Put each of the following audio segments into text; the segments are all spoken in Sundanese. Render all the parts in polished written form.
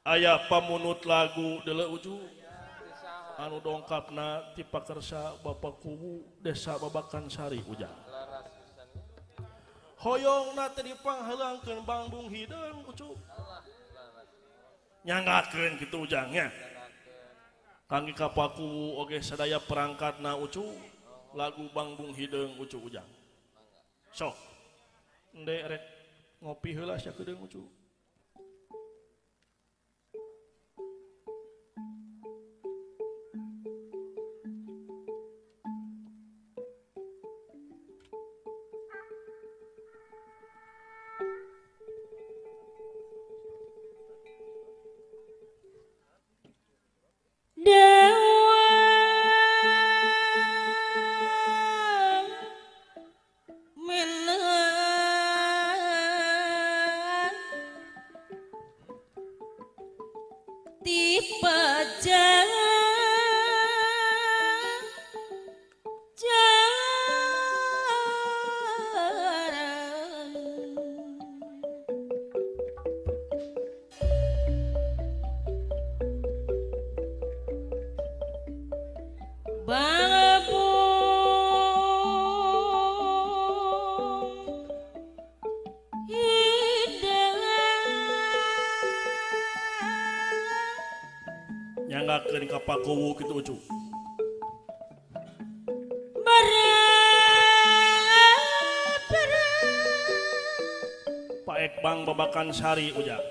Aya pamunut lagu deuleu Ucu anu dongkapna ti pakersa Bapak Kuwu Desa Babakan Sari Ujang. Hoyongna teh dipangheulangkeun Bangbung Hideung Ucu. Nyanggakeun kitu Ujang nya. Kangge ka Pak Kuwu oge sadaya perangkatna Ucu lagu Bangbung Hideung Ucu Ujang. Sok. Ende rek ngopi heula sia keudeung Ucu. Nyanggakeun ka Pak Kuwu kitu Ucu. Pak Ekbang Babakan Sari Ujang.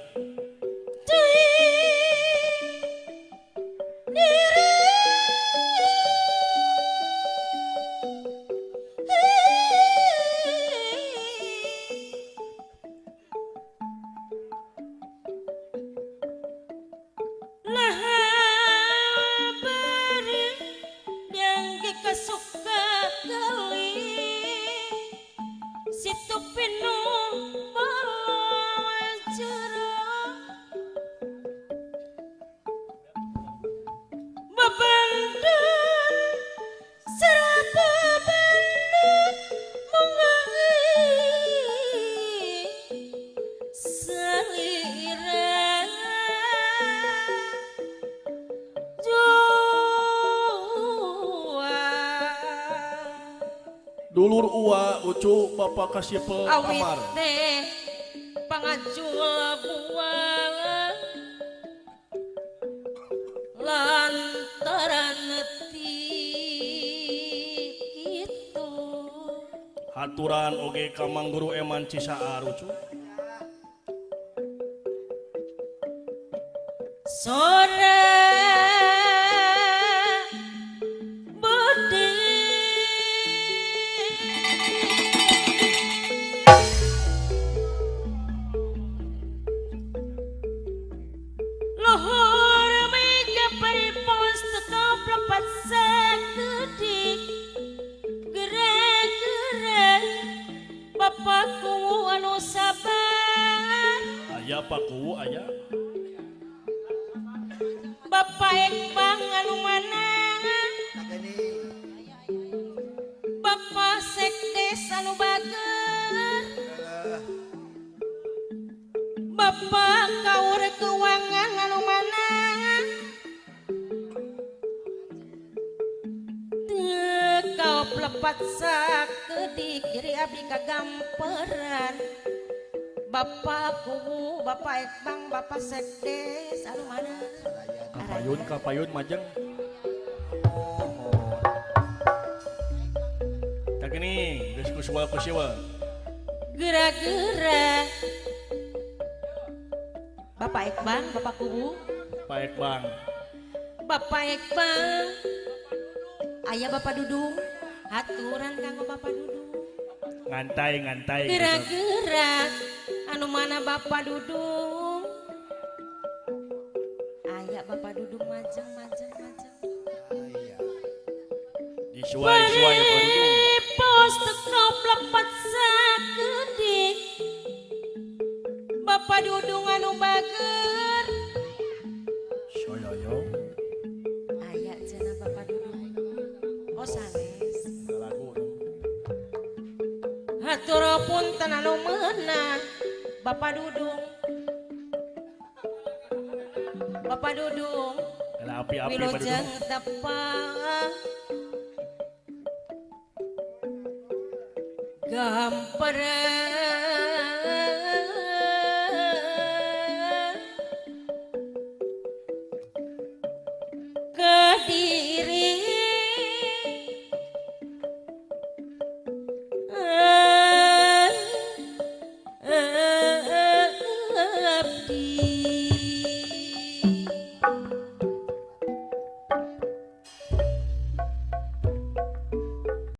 Dulur uwa Ucu Bapak Kasipel Amar. Awit teh pangajul buah lantaran ti kitu. Haturan oge ka Mang Guru Eman Cisaar Ucu. Sore Aya Pak Kuwu aya. Bapak Ekbang anu mana? Bapak Sekdes anu bager. Bapak Kaur Keuangan anu mana? Teu kaoplepat sakedik diri abdi kagamperan. Bapak Kuwu, Bapak Ekbang, Bapak Sekdes, anu mana? Kapayun, kapayun majeng. Tak ini, geus kusiwa kusiwa. Gera-gera. Bapak Ekbang, Bapak Kuwu. Pak Ekbang. Bapak Ekbang. Aya Bapak Dudung, haturan kanggo Bapak Dudung. Ngantai, ngantai. Gera-gera. Anu mana Bapak Dudung? Aya Bapak Dudung majeng majeng majeng. Iya. Disuai-suai Bapak Dudung. Pos teko plepet sakedik. Bapak Dudung anu bager. Soyoyo. Aya cenah Bapak Dudung. Oh sanes. Lagu. Hatur punten anu meunah. Bapak Dudung. Bapak Dudung. Api-api wilujeng tepang gamperan.